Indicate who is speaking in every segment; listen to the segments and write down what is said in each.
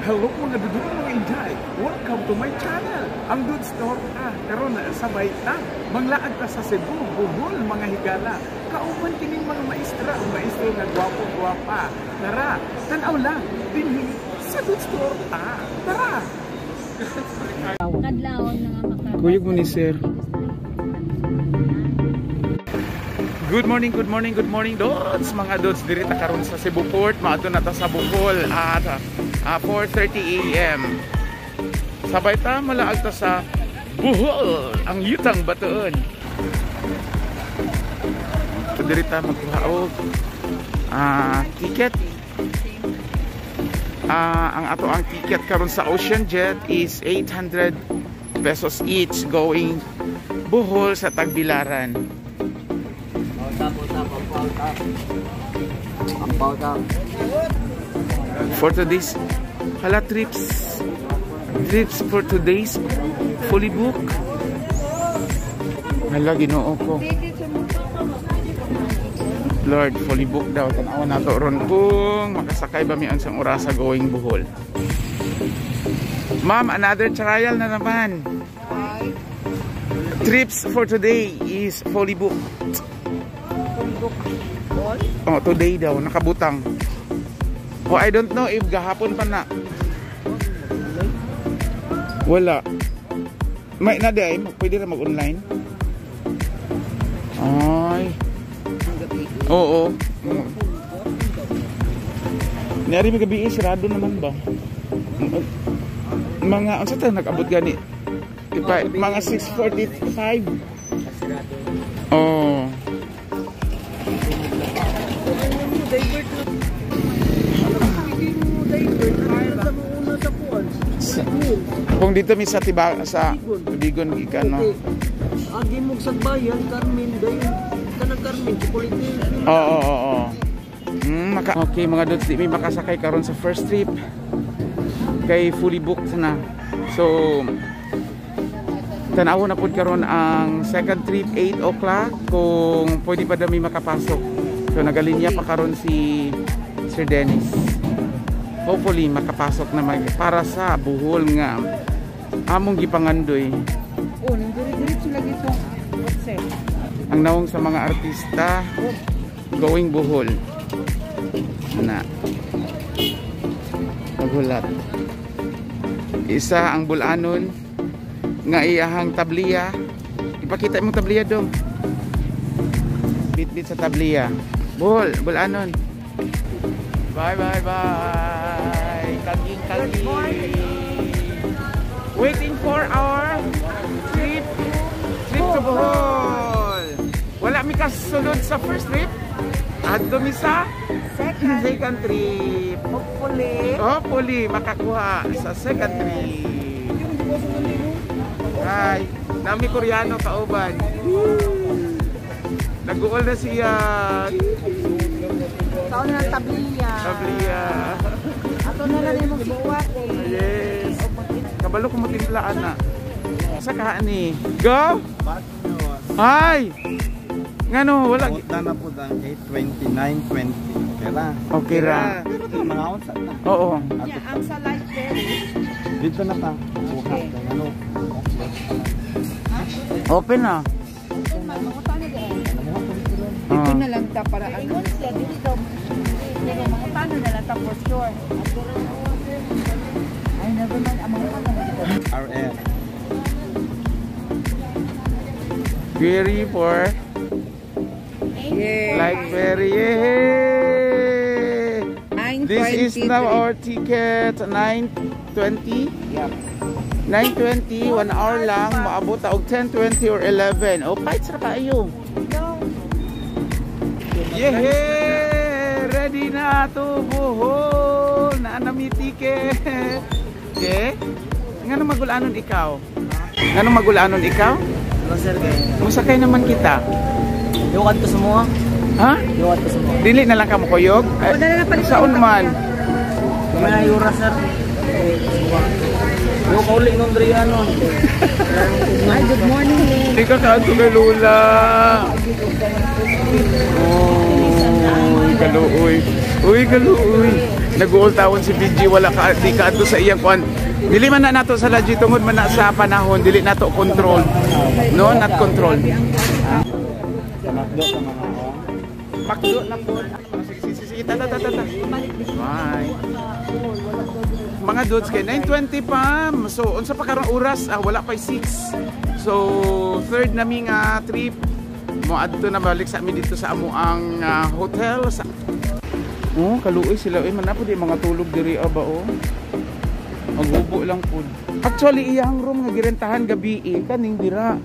Speaker 1: Hello, mga dudong, mga inday! Welcome to my channel! Ang Dudes Torta. Karon sabay ta manglaag ta sa Cebu, Bohol, mga higala. Kauban kining mga maestra, ang maestro nga gwapo-gwapa. Tara, tanaw lang dinhi sa Dudes Torta. Tara!
Speaker 2: Kadlawon na nga maka.
Speaker 1: Kuyog mo ni sir. Good morning, good morning, good morning, Dods! Mga Dods, diri ta karon sa Cebu Port. Maadto na ta sa Bohol at 4:30 a.m. Sabay ta malaag ta sa Bohol, ang yutang batuon. So, diri ta magkuha og ticket. Ang ato ang ticket karon sa Ocean Jet is 800 pesos each going Bohol sa Tagbilaran. For today's hala, trips for today's fully booked. Hala, Ginoo ko. Lord, fully booked daw. Tanawan nato ron kung makasakay ba mi unsang orasa going Bohol. Ma'am, another trial na naman. Trips for today is fully booked. Oh, today daw nakabutang. Oh, I don't know if gahapon pa na. Wala. May na day, pwede ra mag-online. Ay. Oo. Nari may gabi, sarado naman ba? Mga unsa ta nag-abot gani? Ipa, mga 6:45. Oh. Kung dito mi sa tiba sa Tubigon gikan, no.
Speaker 3: Agi mo sa bayan Carmen dayon kanang Carmen chocolate.
Speaker 1: Oo, oo, oo. Okay, mga Dudes, di mi makasakay karon sa first trip kay fully booked na. So tan-awon na pud karon ang second trip, 8 o'clock, kung pwede pa dami makapasok. So nagalinya pa karon si Sir Dennis. Hopefully makapasok na mag para sa Bohol nga among gipangandoy.
Speaker 3: Oh, nang dire-diretso lagi itong WhatsApp.
Speaker 1: Ang nawong sa mga artista going Bohol. Na. Paghulat. Isa ang bulanon nga iyahang tabliya. Ipakita imong tabliya dong. Bit-bit sa tabliya. Bohol, bulanon. Bye, bye, bye. Kaging kaging. Waiting for our trip. Trip to Bohol. Wala mi kasulod sa first trip. Adto mi sa second trip.
Speaker 3: Hopefully.
Speaker 1: Hopefully makakuha sa second trip. Hi, nami Koreano kauban. Nag-uol na siya.
Speaker 3: Taon na tabliya.
Speaker 1: Tabliya.
Speaker 3: Ato na lang imong sikwat.
Speaker 1: Yes. Kabalo ko mo timplaan na. Sa kaani. Go! Hi! Ngano wala
Speaker 4: Punta na po ang 8:20, 9:20. Okay ra.
Speaker 1: Okay ra.
Speaker 4: Mga unsa na.
Speaker 1: Oo.
Speaker 3: Nya ang sa light berry.
Speaker 4: Dito na ta. Buha kay ano.
Speaker 1: Open na.
Speaker 3: Dito na lang ta para ano.
Speaker 2: Ingon siya dili daw pero mga paano na lang ta for sure.
Speaker 3: Ay, never mind ang mga paano dito.
Speaker 4: RL.
Speaker 1: Query for
Speaker 3: Yeah.
Speaker 1: like very, yay! This is now our ticket, 9:20.
Speaker 3: Yep.
Speaker 1: 9:20, 1 hour lang maabot ta og 10:20 or 11. Oh, kahit sa kaayo. Yehey! Ready na to Bohol. Naa na mi ticket. Okay? Ngano magulanon ikaw? Ngano magulanon ikaw?
Speaker 3: Hello sir kay.
Speaker 1: Musakay naman kita.
Speaker 3: Yukat ko semua.
Speaker 1: Ha?
Speaker 3: Yukat ko semua.
Speaker 1: Dili na lang ka mo kuyog?
Speaker 3: Wala na lang palit
Speaker 1: Saon man?
Speaker 3: Mga yura sir. Yo kauli nung Adriano. Ay, good morning.
Speaker 1: Di ka kaadto kay Lola. Oh. Uy, kaluoy. Uy, kaluoy. Nag-uol tawon si BG, wala ka di ka adto sa iyang kuan. Dili man na nato sa laji tungod man na sa panahon, dili nato control. No, not control.
Speaker 4: Sa McDo ka mga ko.
Speaker 1: Makdo na po. Sige, sige, sige. Tata, tata, tata. Bye. Mga dudes, kay 9:20 pa. So, unsa pa karon oras? Ah, wala pa 6. So, third na mi nga trip. Mo adto na balik sa amin dito sa amo ang hotel sa. Oh, kaluoy sila eh, man di mga tulog diri ba oh. Maghubo lang pud. Actually, iyang room nga girentahan gabi eh, kaning dira.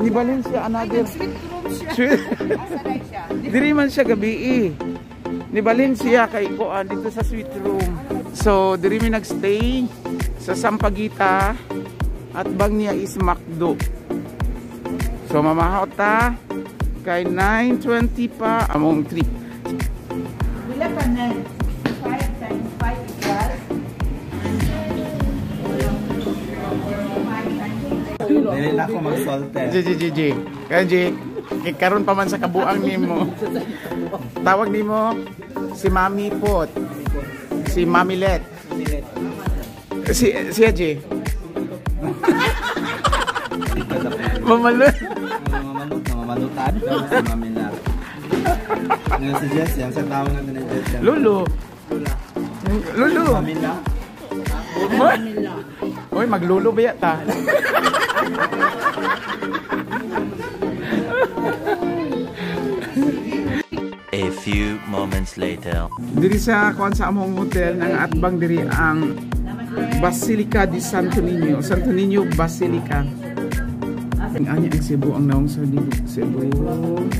Speaker 1: Ni Valencia another.
Speaker 2: Sweet room siya.
Speaker 1: Sweet.
Speaker 2: Asa na siya?
Speaker 1: Diri man siya gabi eh. Ni Valencia kay kuan dito sa suite room. So diri mi nagstay sa Sampaguita at bang niya is McDo. So mamahaw ta kay 9:20 pa among trip.
Speaker 2: Wala pa na. 5 times 5 equals?
Speaker 4: Dili na ako magsolte.
Speaker 1: G G G G. Kaya G, kay karon pa man sa kabuang nimo. Tawag nimo si Mami Pot. Si Mami Let. Si siya G. Mamalo.
Speaker 4: Mamamanut, mamanutan. Si Mami na. Ngayon si Jess yan, sa tawag natin ni Jess yan.
Speaker 1: Lulu. Lulu.
Speaker 4: Mami na.
Speaker 1: Uy, maglulo ba yata?
Speaker 5: A few moments later.
Speaker 1: Diri sa kuan sa among hotel nang atbang diri ang Basilica di Santo Niño. Santo Niño Basilica. Ang ani ang Cebu ang naong sa Cebu.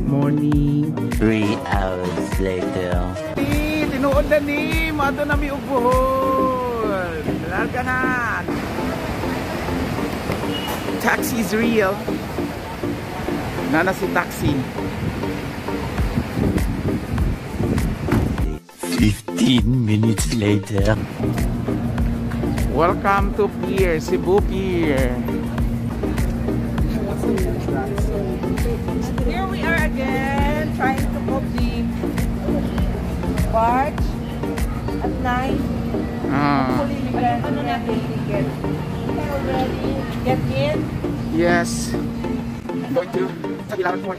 Speaker 1: Morning.
Speaker 5: 3 hours later.
Speaker 1: Ni tinuod na ni maadto na mi og Bohol. Larga na. Taxi is real. Nana si taxi.
Speaker 5: 15 minutes later.
Speaker 1: Welcome to Pier, Cebu Pier.
Speaker 2: Here we are again, trying to book the barge at 9. Hopefully we can get the ticket. We can already get in.
Speaker 1: Yes. Going to Tagbilaran Port.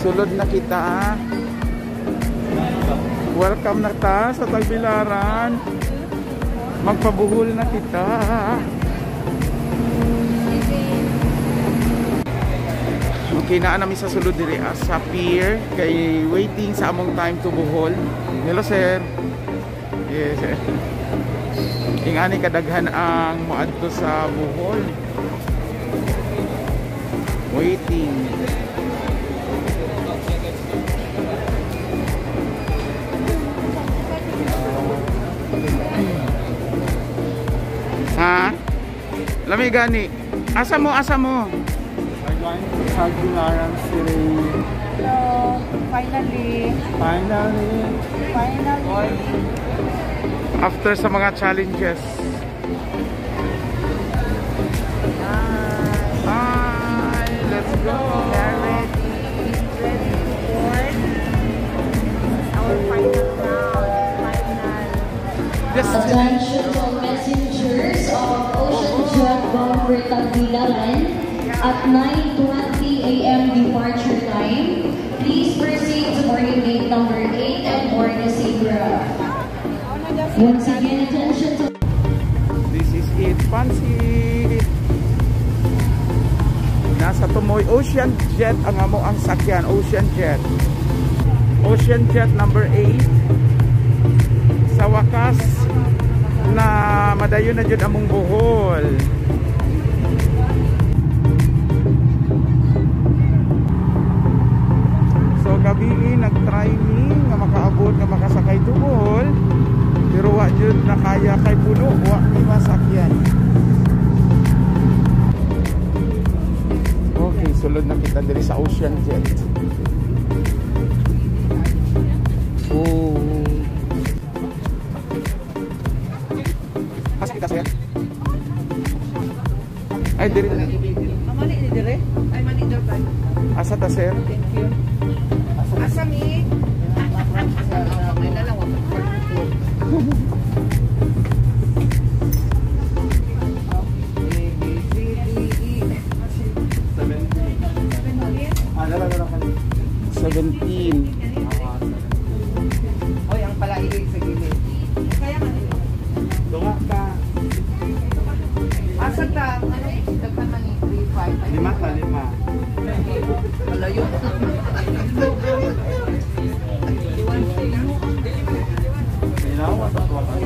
Speaker 1: Sulod na kita. Welcome na ta sa Tagbilaran. Magpabuhol na kita. Okay na namin sa sulod diri sa pier kay waiting sa among time to Bohol. Hello, sir. Yes, sir. Ingani kadaghan ang moadto sa Bohol. Waiting. Ha? Lami gani. Asa mo, asa mo?
Speaker 4: We're going to Tagbilaran City.
Speaker 2: Hello, finally,
Speaker 4: Finally.
Speaker 2: Finally.
Speaker 1: After sa mga challenges. Hi, let's go.
Speaker 2: We are ready, ready to board. This is our final round, final.
Speaker 1: This
Speaker 6: Attention to all passengers of Ocean Jet Bomber Tagbilaran at 9:20 a.m. departure time. Please proceed to boarding gate number 8 and board the Sabre. Once again, attention to
Speaker 1: This is it, Pansit. Nasa Tumoy Ocean Jet ang amo ang sakyan, Ocean Jet. Ocean Jet number 8. Sa wakas na madayon na jud among Bohol. So gabi nagtry mi nga makaabot nga makasakay to Bohol. Pero wa jud na kaya kay puno, wa mi masakyan. Okay, sulod na kita diri sa Ocean Jet. Oh. Asa kita, sir? Ay, diri.
Speaker 2: Mali ni dire? Ay, mali daw tayo.
Speaker 1: Asa ta? ta, sir.
Speaker 2: Thank you. Asa mi? May dalawa. A, B, C, D, E, F, G.
Speaker 4: 17. Ah, dala dala ka.
Speaker 1: 17.
Speaker 2: Oy, ang palaigig sa gilid. Kaya nga nila.
Speaker 4: Dunga ka.
Speaker 2: Asa ta? Ano? Daghan man ni 3, 5.
Speaker 4: Lima ka, lima.
Speaker 2: Malayo.
Speaker 4: Ilaw, watak watak.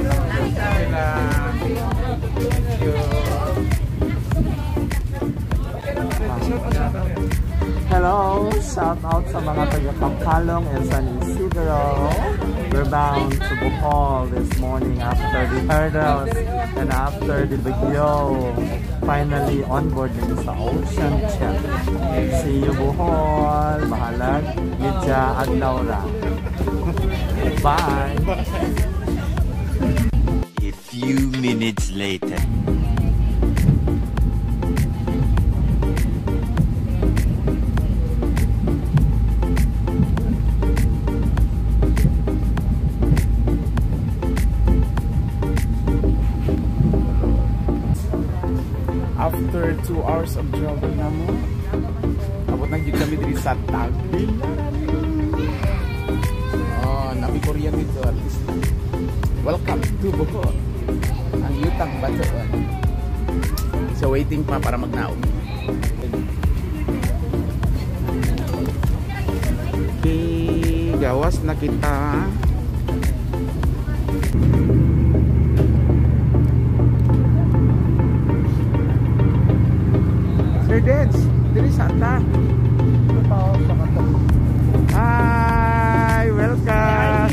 Speaker 1: Thank you.
Speaker 4: Hello! Shout out sa mga taga Kapalong and San Isidro. We're bound to Bohol this morning after the hurdles and after the bagyo. Finally, on board na sa Ocean Jet. See you, Bohol! Bahalag, Lidya at Laura. Bye!
Speaker 5: A few minutes later.
Speaker 1: After 2 hours of travel na mo, abot na gyud kami diri sa Tagbilaran. Oh, nami Korean dito at least. Welcome to Bohol. Ang yutang batuan. So waiting pa para magnaog. Okay, gawas na kita. Sir Deds, diri sa ta. Hi, welcome.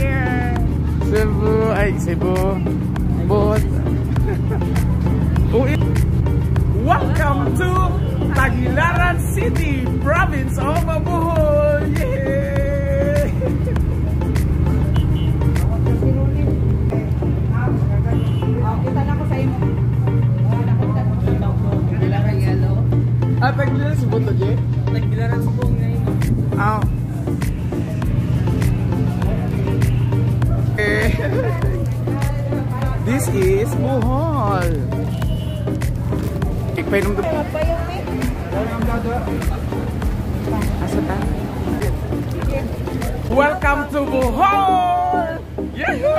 Speaker 1: Cebu, ay Cebu. Both. Welcome to Tagbilaran City, province of Bohol. Yay!
Speaker 2: Kita na ko sa imo. Tagbilaran yellow.
Speaker 1: Ah, Tagbilaran Cebu to, Jay?
Speaker 3: Tagbilaran Cebu ngayon.
Speaker 1: Ah. Eh. This is Bohol. Ikpainom do. Asa ta? Welcome to Bohol! Yahoo!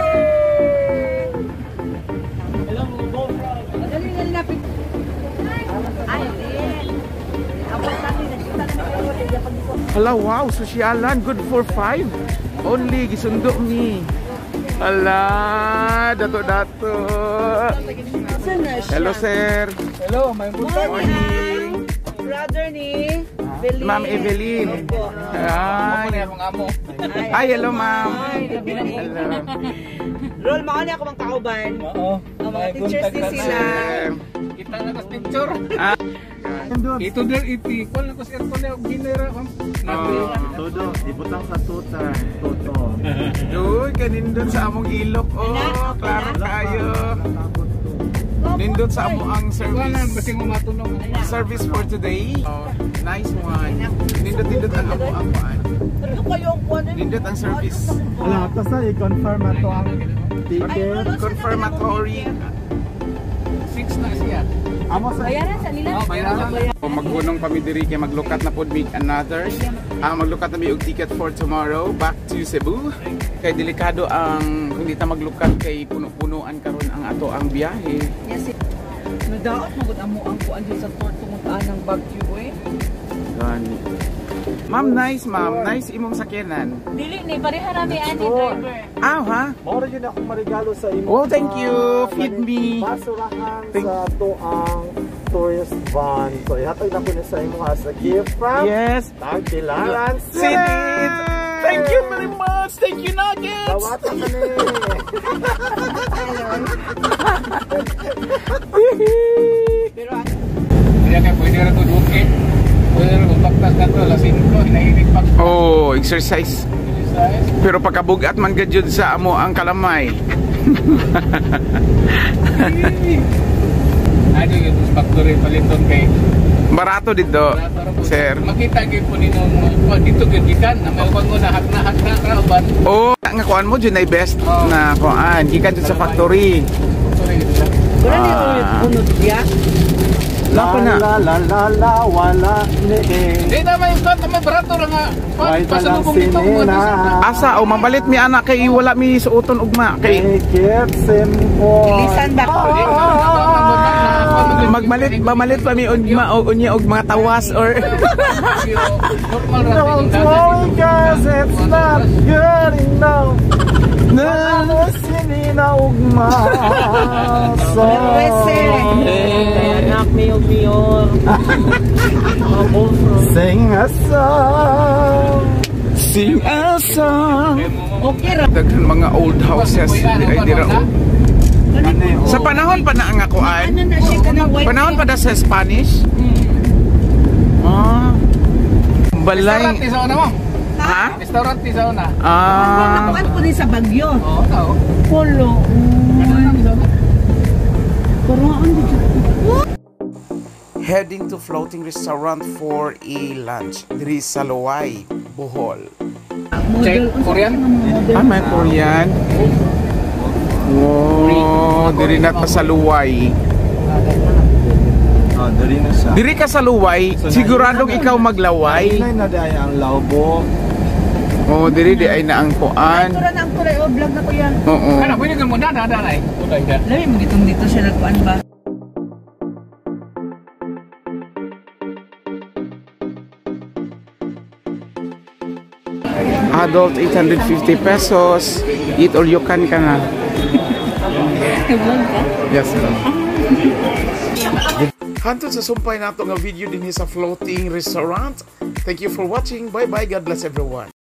Speaker 2: Dali na lapit. Ay,
Speaker 1: Hala, wow, sosyalan, good for 5. Only gisundo mi. Hala, dato-dato. Hello, sir.
Speaker 3: Hello, may buntag.
Speaker 1: Morning.
Speaker 2: Brother ni Evelyn.
Speaker 1: Ma'am Evelyn. Hi. Hi, hello, ma'am. Hello.
Speaker 2: Roll mo ni ako mang kauban.
Speaker 3: Oo.
Speaker 2: Ang mga teachers ni sila.
Speaker 1: Sir.
Speaker 3: Kita na ko sa picture.
Speaker 1: Ah.
Speaker 3: Ito der iti. Kuan na ko sa aircon na ginera.
Speaker 1: Oh.
Speaker 4: Todo, ibutang sa tutor. Toto.
Speaker 1: Uy, kanindot sa among ilok. Oh, klaro kayo. Nindot sa amo ang
Speaker 3: Kuan na
Speaker 1: service.
Speaker 3: basing matunog.
Speaker 1: Service for today. Oh, nice one. Nindot-nindot ang amo ang kuan.
Speaker 2: Ano kayo ang kuan?
Speaker 1: Nindot ang service.
Speaker 4: Ala, tapos na i-confirm na to ang ticket.
Speaker 1: Confirmatory.
Speaker 3: 6 na siya.
Speaker 4: Amo sa
Speaker 6: Bayaran sa nila.
Speaker 3: Oh, bayaran.
Speaker 1: O, maggunong pa mi diri kay maglukat na pod mig another. Ah, maglukat na mi og ticket for tomorrow back to Cebu. Kay delikado ang kung di ta maglukat kay puno-punuan karon ang ato ang biyahe.
Speaker 2: Yes. Nadaot magud amo ang kuan din sa tour tungod anang Baguio eh.
Speaker 1: Gani. Ma'am, nice ma'am. Nice imong sakyanan.
Speaker 6: Dili ni pareha rami ani driver.
Speaker 1: Ah, ha?
Speaker 4: Mao ra yun akong marigalo sa imo.
Speaker 1: Oh, thank you. Feed me.
Speaker 4: Basurahan
Speaker 1: Thank-
Speaker 4: sa to ang tourist van. So ihatag na ko ni sa imo as a gift from
Speaker 1: Yes.
Speaker 4: Tagbilaran
Speaker 1: City. Thank you very much. Thank you, Nuggets.
Speaker 4: Dawatan ka ni.
Speaker 2: Pero ano
Speaker 3: Kaya kay pwede ra to bukid. Pwede ra baktas na to alas 5 hinahilig pa.
Speaker 1: Oh, exercise.
Speaker 3: Exercise.
Speaker 1: Pero pagkabugat man gud sa amo ang kalamay.
Speaker 3: Ano yung factory paliton kay
Speaker 1: Barato dito, sir.
Speaker 3: Makita gyud po ninyo kuan dito gyud gikan na may uban mo na hakna-hakna ra uban.
Speaker 1: Oh, nga kuan mo dyan ay best na kuan gikan dyan sa factory.
Speaker 3: Factory dito siya.
Speaker 2: Wala ni
Speaker 1: Ah.
Speaker 2: unod niya.
Speaker 1: Lapa na.
Speaker 4: La la la la wala ni eh.
Speaker 3: Di na may kuan na may barato ra nga. Kuan
Speaker 4: Why
Speaker 3: pasalubong dito
Speaker 4: walang
Speaker 3: mo
Speaker 4: sinina?
Speaker 1: Asa o mabalit mi anak kay wala mi suoton ugma kay
Speaker 4: Make it simple.
Speaker 2: Ilisan ba?
Speaker 1: Magmalit mamalit pa mi ugma o unya og mga tawas or
Speaker 3: Normal ra
Speaker 4: Don't worry, 'cause it's not good enough.
Speaker 1: Na
Speaker 4: Wala sinina ugma. So,
Speaker 2: Anak, mayor, mayor.
Speaker 4: Sing a song.
Speaker 1: Sing a song.
Speaker 2: Okay ra.
Speaker 1: Daghan mga old houses di ay dira oh. Sa panahon pa na ang kuan.
Speaker 2: Ano na siya kanang white?
Speaker 1: Panahon pa na sa Spanish? Ah.
Speaker 3: Restaurant
Speaker 1: Balay.
Speaker 3: ni sa una mo.
Speaker 1: Ha?
Speaker 3: Restaurant ni sa una.
Speaker 1: Ah.
Speaker 2: Nakuan ko din sa Bagyo.
Speaker 3: Oo, tao.
Speaker 2: Polo.
Speaker 3: Restaurant ni sa una.
Speaker 2: Kuroon dito.
Speaker 1: Heading to floating restaurant for a lunch. Diri sa Loay, Bohol.
Speaker 3: Check, Korean?
Speaker 1: Ah, may Korean. Wow, diri na ta sa Luway.
Speaker 4: Oh, dali na siya.
Speaker 1: Diri ka sa Luway,
Speaker 4: So,
Speaker 1: siguradong ikaw maglaway.
Speaker 4: Ay, na di ang laubo.
Speaker 1: Oh, diri di ay na ang kuan.
Speaker 2: Tura na ang kulay o vlog na ko yan.
Speaker 1: Oo.
Speaker 3: Ano, pwede ka mo na, na, na, na. Kulay ka.
Speaker 2: Lami mo gitong dito siya nagkuan ba?
Speaker 1: Adult 850 pesos. Eat all you can ka na.
Speaker 2: Nag-vlog ka?
Speaker 1: Yes, sir. Hantod sa sumpay nato nga video dinhi sa floating restaurant. Thank you for watching. Bye-bye. God bless everyone.